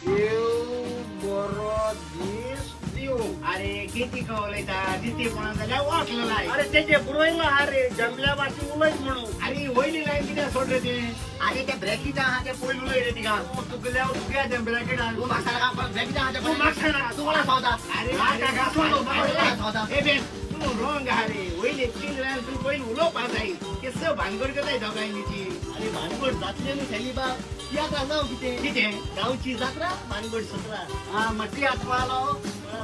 देव बरो दीस दिव. अरे किती उलयता दिसते कोणा जाल्यार वाटलो लाय. अरे तेजे बरोयला हा रे जमल्या भाशेन उलयत म्हणून. अरे वयली लायन कित्याक सोड रे ते? अरे ते ब्रेकीचा आहा ते पयलीं उलय रे तिका. तूं तुगेल्या तुगेल्या ते ब्रॅकेटान. तूं म्हाका सांग, ब्रेकीचा आहा ते. तूं म्हाका सांग. तूं कोणा सांगता? अरे अरे, ए बेन, तूं रोंग आहा रे. वयली तीन लायन तूं पयलीं उलोवपा जाय. केसो भानगड करताय दोगांयनीची. अरे भानगड जातले न्हू सेलीबा. तियात्रा नांव कितें? कितें? गांवची जात्रा भानगड सत्रा. हा मग आलो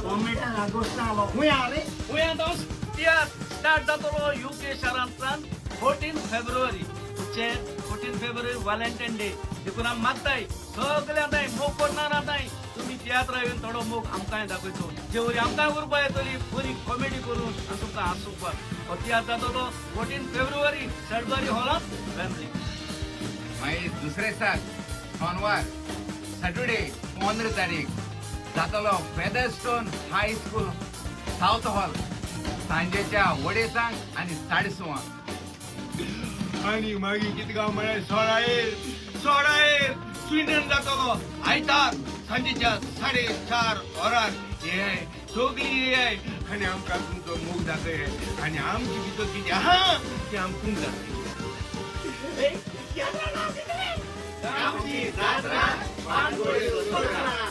कॉमेडियन आगोस्ता आलो खूंय आहा रे? गोंयांत हांव तियात्र स्टार्ट जातलो युके शारांतल्यान 14 फेब्रुवारी. चे 14 फेब्रुवारी व्हॅलेंटायन डे देखून आमी मागताय सगळे आतां मोग करणार. आतां तुमी तियात्रा येवन थोडो मोग आमकांय दाखयचो, जे वरी आमकांय उर्बा येतली बरी कॉमेडी करून आनी तुमकां हांसोवपाक. हो तियात्र जातलो 14 फेब्रुवारी सडबरी हॉलांत, फॅमिली. मागीर दुसरे सात सोनवार सॅटर्डे 15 तारीख जातलो Featherstone high school south hall सांजेच्या वडेसांक आनी 6:30. आणि मागीर कितें काय म्हळ्यार 16 16 स्विंडन जातलो आयतार सांजेच्या 4:30 वरार. ये सगळी येय आनी आमकां तुमचो मोग दाखय आनी आमचे भितर कितें आहा तें आमकां दाखय. गांवची जात्रा भानगड सत्रा.